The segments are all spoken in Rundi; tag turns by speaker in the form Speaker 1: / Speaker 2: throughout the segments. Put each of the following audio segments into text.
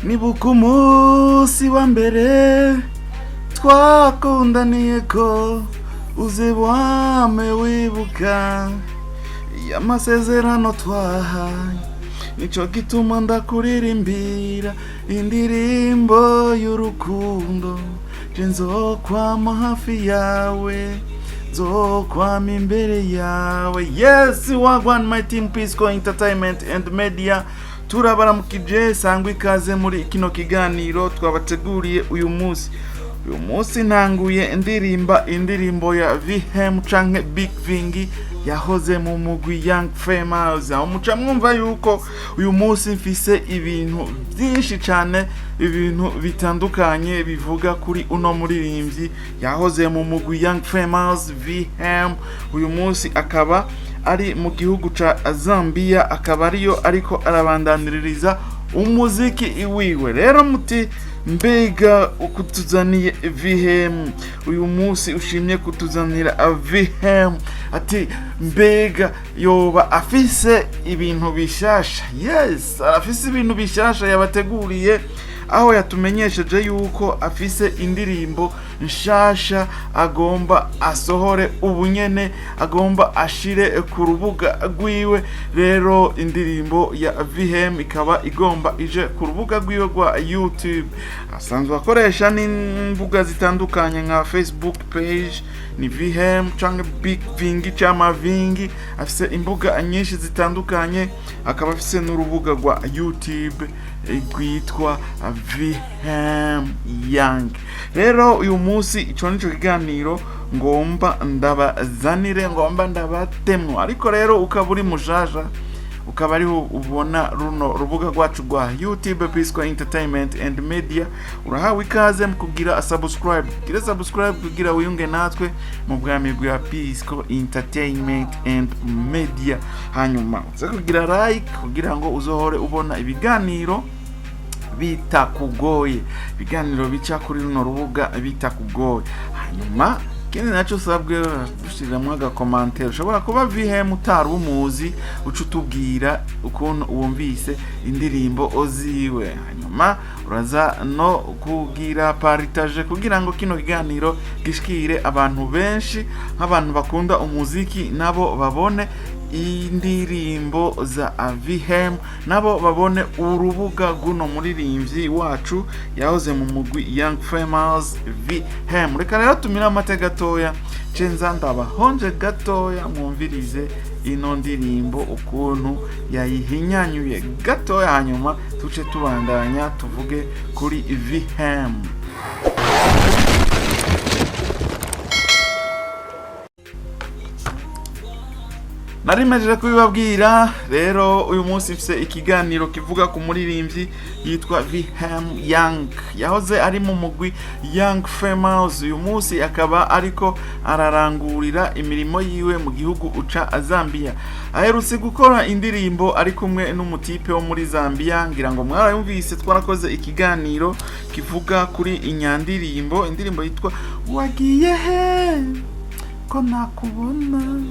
Speaker 1: Nibuka umunsi wa mbere twakundaniye ko uze wame wibuka amasezerano twahaye, nico gituma ndakuririmbira indirimbo y'urukundo. Je nzokwama hafi yawe, nzokwama imbere yawe. Yes, wagwan my team, Pisco Entertainment and Media, turabaramukije. Sangwa ikaze muri kino kiganiro twabateguriye uyu munsi. Uyu munsi ntanguye ndirimba indirimbo ya VM canke Big Vingi yahoze mu mugwi Young Famous, aho muca mwumva yuko uyu munsi mfise ibintu byinshi cyane, ibintu bitandukanye bivuga kuri uno muririmbyi yahoze mu mugwi Young Famous, VM. Uyu munsi akaba ari mu gihugu ca Zambia, akaba ariyo ariko arabandaniririza umuziki iwiwe. Rero muti: "Mbega ukutuzaniye VM uyu munsi, ushimye kutuzanira VM?" Ati: "Mbega yoba afise ibintu bishasha?" Yes, arafise ibintu bishasha yabateguriye, aho yatumenyesheje yuko afise indirimbo nshasha agomba asohore ubunyene, agomba ashire ku rubuga rwiwe. Rero indirimbo ya VM ikaba igomba ije ku rubuga rwiwe rwa YouTube. Asanzwe akoresha n'imbuga zitandukanye nka Facebook page ni VM canke Big Vingi cyangwa Vingi. Afise imbuga nyinshi zitandukanye, akaba afise n'urubuga rwa YouTube rwitwa VM Young. Rero uyu munsi ico nico kiganiro ngomba ndabazanire, ngomba ndabatemwo. Ariko rero ukaba uri mushasha, ukaba ariho ubona runo rubuga rwacu rwa YouTube, Pisco Entertainment and Media, urahawe ikaze mu kugira subscribe. Gira subscribe kugira wiyunge natwe mu bwami bwa Pisco Entertainment and Media, hanyuma uze kugira like kugira ngo uzohore ubona ibiganiro bitakugoye, ibiganiro bica kuri runo rubuga bitakugoye. Hanyuma ikindi nacyo usabwe, dushiriramo aga commentaire. Ushobora kuba VM utari umuzi, uca utubwira ukuntu wumvise indirimbo ziwe. Hanyuma uraza no kugira partage kugira ngo kino kiganiro gishikire abantu benshi, nk'abantu bakunda umuziki, nabo babone indirimbo za VM, nabo babone urubuga rw'uno muririmbyi wacu yahoze mu mugwi Young Famous, VM. Reka rero tumire amate gatoya, cenza ndabahonje gatoya, mwumvirize ino ndirimbo ukuntu yayihinyanyuye gatoya, hanyuma tuce tubandanya tuvuge kuri VM. Narimejeje kubibabwira. Rero uyu munsi mfise ikiganiro kivuga ku muririmbyi yitwa VM Young, yahoze ari mu mugwi Young Famous. Uyu munsi akaba ariko ararangurira imirimo yiwe mu gihugu uca Zambia. Aherutse gukora indirimbo ari kumwe n'umutipe wo muri Zambia, ngira ngo mwarayumvise, twarakoze ikiganiro kivuga kuri inyandirimbo, indirimbo yitwa "Wagiye he ko nakubona,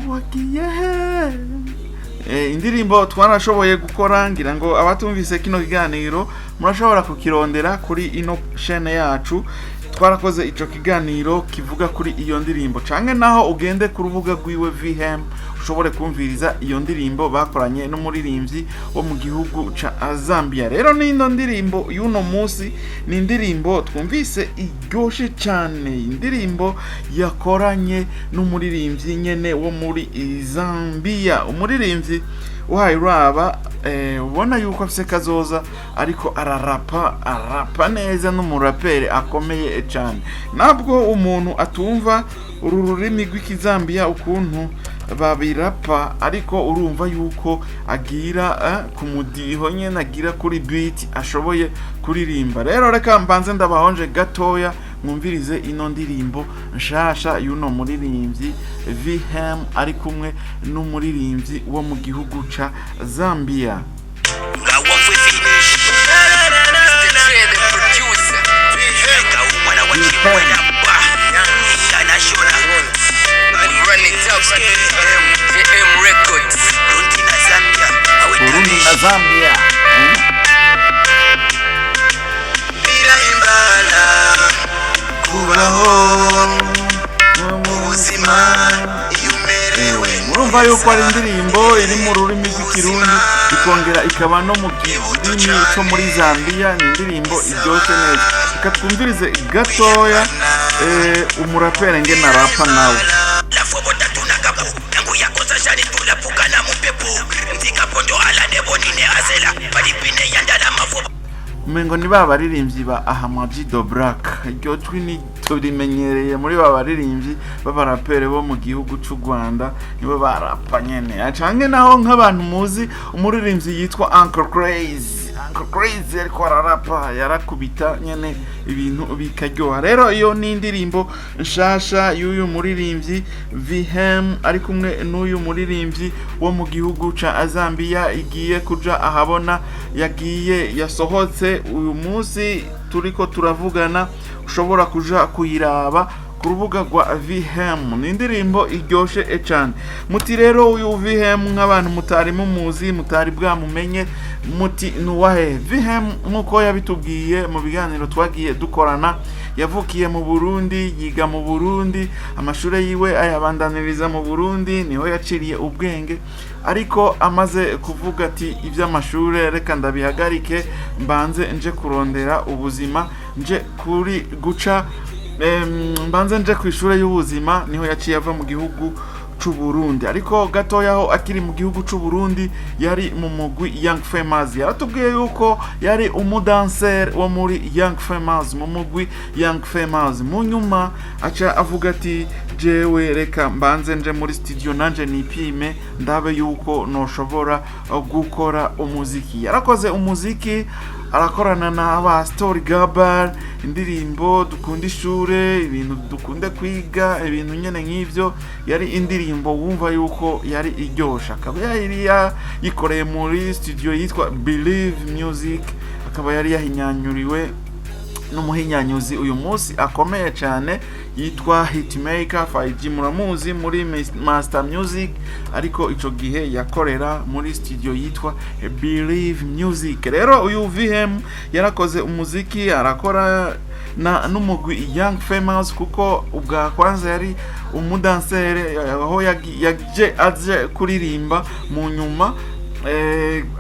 Speaker 1: wagiye he?" Indirimbo twarashoboye gukora, ngira ngo abatumvise kino kiganiro murashobora kukirondera kuri ino chaîne yacu, twarakoze ico kiganiro kivuga kuri iyo ndirimbo, canke naho ugende ku rubuga rwiwe VM ushobore kumviriza iyo ndirimbo bakoranye n'umuririmbyi wo mu gihugu ca Zambia. Rero n'ino ndirimbo y'uno munsi ni indirimbo twumvise iryoshe cyane, indirimbo yakoranye n'umuririmbyi nyene wo muri Zambia, umuririmbyi uhaye uraba ubona yuko afise kazoza, ariko ararapa, arapa neza, n'umuraperi akomeye cyane. Ntabwo umuntu atumva uru rurimi rw'ikizambiya ukuntu babirapa, ariko urumva yuko agira ku mudiho nyene, agira kuri beat, ashoboye kuririmba. Rero reka mbanze ndabahonje gatoya, mwumvirize ino ndirimbo nshasha y'uno muririmbyi VM ari kumwe n'umuririmbyi wo mu gihugu ca Zambia.
Speaker 2: Finish.
Speaker 3: Mr. Trey, the producer.
Speaker 2: Nga umwana wa Chibwena ba International.
Speaker 3: Run it up. JM Records.
Speaker 2: Burundi na Zambia. Awe
Speaker 1: Burundi na Zambia. Kubaho mu
Speaker 2: Ubuzima iyo umerewe
Speaker 1: Murumva yuko ari indirimbo iri mu rurimi rw'Ikirundi, ikongera ikaba no mu kirimi cyo muri Zambia. Ni indirimbo iryoshye neza. Reka twumvirize gatoya umuraperi ngena rapa nawe.
Speaker 2: Lafobo tatunakapo nangu yakosa shani tulapukana mupepo nzikapondo ala nebonine azela palipine yandala mafobo.
Speaker 1: Umengo ni ba baririmbyi ba Ahmadi Do Black. Iryo jwi ni turimenyereye muri ba baririmbyi b'abarapere bo mu gihugu c'u Rwanda, nibo barapa nyene. Canke naho nk'abantu muzi umuririmbyi yitwa Uncle Crazy, Uncle Crazy ariko ararapa, yarakubita nyene ibintu bikaryoha. Rero iyo ni indirimbo nshasha y'uyu muririmbyi Vihem ari kumwe n'uyu muririmbyi wo mu gihugu ca Zambia, igiye kuja ahabona, yagiye yasohotse uyu munsi turiko turavugana. Ushobora kuja kuyiraba ku rubuga rwa Vihem. Ni indirimbo iryoshe cane. Muti rero uyu Vihem, nk'abantu mutari mumuzi, mutari bwamumenye, muti nuwahe Vihem? Nk'uko yabitubwiye mu biganiro twagiye dukorana, yavukiye mu Burundi, yiga mu Burundi, amashuri yiwe ayabandaniriza mu Burundi, niho yaciriye ubwenge. Ariko amaze kuvuga ati iby'amashuri reka ndabihagarike, mbanze nje kurondera ubuzima, nje kuri guca mbanze nje ku ishuri y'ubuzima, niho yaciye ava mu gihugu c'u Burundi. Ariko gatoya aho akiri mu gihugu c'u Burundi yari mu mugwi Young Famous. Yaratubwiye yuko yari umudanseri wo muri Young Famous, mu mugwi Young Famous. Mu nyuma aca avuga ati jewe reka mbanze nje muri studio nanje nipime, ndabe yuko noshobora gukora umuziki. Yarakoze umuziki, arakorana na ba Story Gabar, indirimbo dukunda ishure, ibintu dukunde kwiga, ibintu nyene nk'ivyo. Yari indirimbo wumva yuko yari iryoshe, akaba yari yayikoreye muri studio yitwa Believe Music, akaba yari yahinyanyuriwe n'umuhinyanyuzi uyu munsi akomeye cyane yitwa Hitmaker 5G. Muramuzi muri Master Music, ariko ico gihe yakorera muri studio yitwa Believe Music. Rero uyu VM yarakoze umuziki, arakora na n'umugwi Young Famous, kuko ubwa kwanza yari umudansere aho yaje aje kuririmba mu nyuma.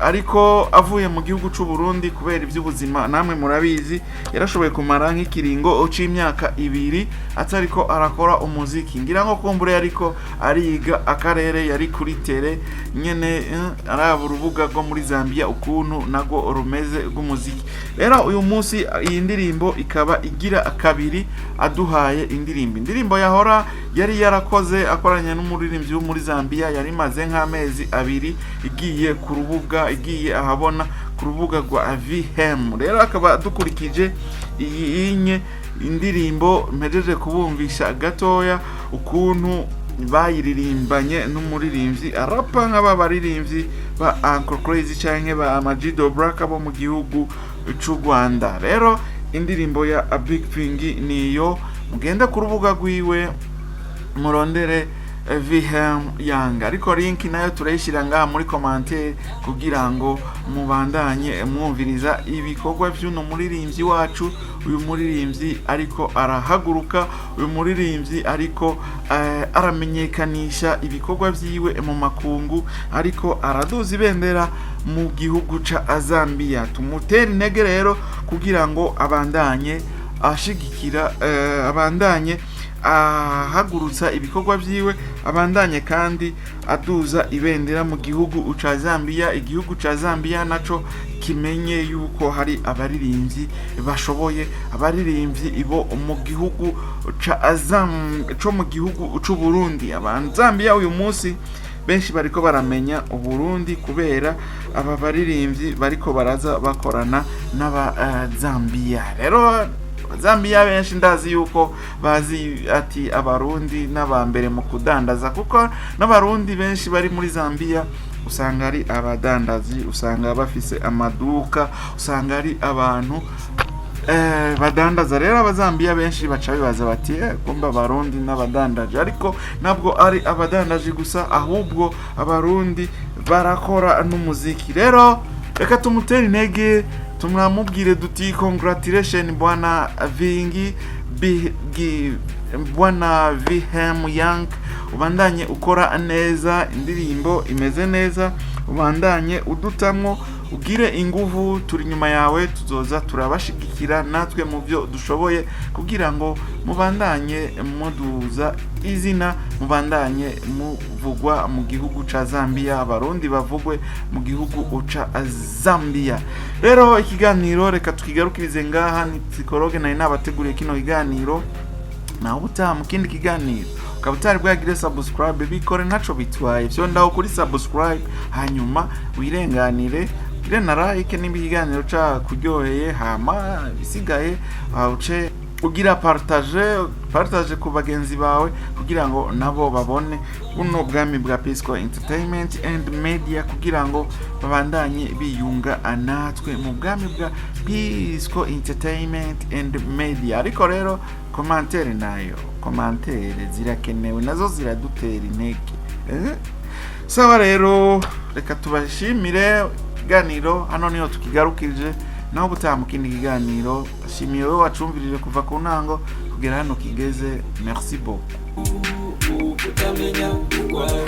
Speaker 1: Ariko avuye mu gihugu c'u Burundi kubera iby'ubuzima namwe murabizi, yarashoboye kumara nk'ikiringo c'imyaka 2 atariko arakora umuziki. Ngira ngo kumbure ariko ariga akarere, yari kuri tele nyene, araba urubuga rwo muri Zambia ukuntu nago rumeze rw'umuziki. Rero uyu munsi iyi ndirimbo ikaba igira kabiri aduhaye indirimbo yahora yari yarakoze akoranye n'umuririmbyi wo muri Zambia, yari imaze nk'amezi 2 igiye ku rubuga, igiye ahabona ku rubuga rwa Vihem. Rero akaba dukurikije iyi inye indirimbo mpejeje kubumvisha gatoya ukuntu bayiririmbanye n'umuririmbyi arapa nk'aba baririmbyi ba Uncle Crazy canke ba Ama-G The Black bo mu gihugu c'u Rwanda. Rero indirimbo ya A Big Thing niyo. Mugende ku rubuga rwiwe murondere Vihem Young, ariko link nayo turayishyira ngaha muri commentaire kugira ngo mubandanye mwumviriza ibikorwa by'uno muririmbyi wacu. Uyu muririmbyi ariko arahaguruka, uyu muririmbyi ariko aramenyekanisha ibikorwa vyiwe mu makungu, ariko araduza ibendera mu gihugu ca Zambia. Tumutere intege rero kugira ngo abandanye ashigikira, abandanye ahagurutsa ibikorwa vyiwe, abandanye kandi aduza ibendera mu gihugu ca Zambia. Igihugu ca Zambia naco kimenye yuko hari abaririmbyi bashoboye, abaririmbyi bo mu gihugu ca Azam co mu gihugu c'u Burundi. Abanzambia uyu munsi benshi bariko baramenya Uburundi kubera aba baririmbyi bariko baraza bakorana n'aba Zambia. Rero Zambia benshi ndazi yuko bazi ati Abarundi n'abambere mu kudandaza, kuko n'Abarundi benshi bari muri Zambia usanga ari abadandazi, usanga bafise amaduka, usanga ari abantu badandaza. Rero Abazambiya benshi baca bibaza bati kumbe Abarundi n'abadandaji. Ariko ntabwo ari abadandaji gusa, ahubwo Abarundi barakora n'umuziki. Rero reka tumutere intege. Tumwamubwire duti congratulation bwana Vingi bwana Vihem Yank, ubandanye ukora neza, indirimbo imeze neza, ubandanye udutamwo, ugire inguvu, turi inyuma yawe, tuzoza turabashigikira natwe mu byo dushoboye kugira ngo mubandanye muduza izina, mubandanye muvugwa mu gihugu ca Zambia, Abarundi bavugwe mu gihugu ca Zambia. Rero ikiganiro reka tukigarukirize ngaha. Ni psikologe nari nabateguriye kino kiganiro, naho ubutaha mu kindi kiganiro. Ukaba utari bwagire subscribe, bikore, ntaco bitwaye, vyondaho kuri subscribe, hanyuma wirenganire, ugire na like nimba ikiganiro cakuryoheye, hama ibisigaye uce ugira partage, partage ku bagenzi bawe kugira ngo nabo babone buno bwami bwa Pisco Entertainment and Media, kugira ngo babandanye biyunga natwe mu bwami bwa Pisco Entertainment and Media. Ariko rero commentaire nayo, commentaire zirakenewe, nazo ziradutera intege, eh? Sawa rero, reka tubashimire. Ikiganiro hano niho tukigarukije, naho ubutaha mu kindi kiganiro. Shimiye wowe wacumvirije kuva ku ntango kugera hano kigeze. Merci beaucoup.
Speaker 4: Kutamenya urwaye.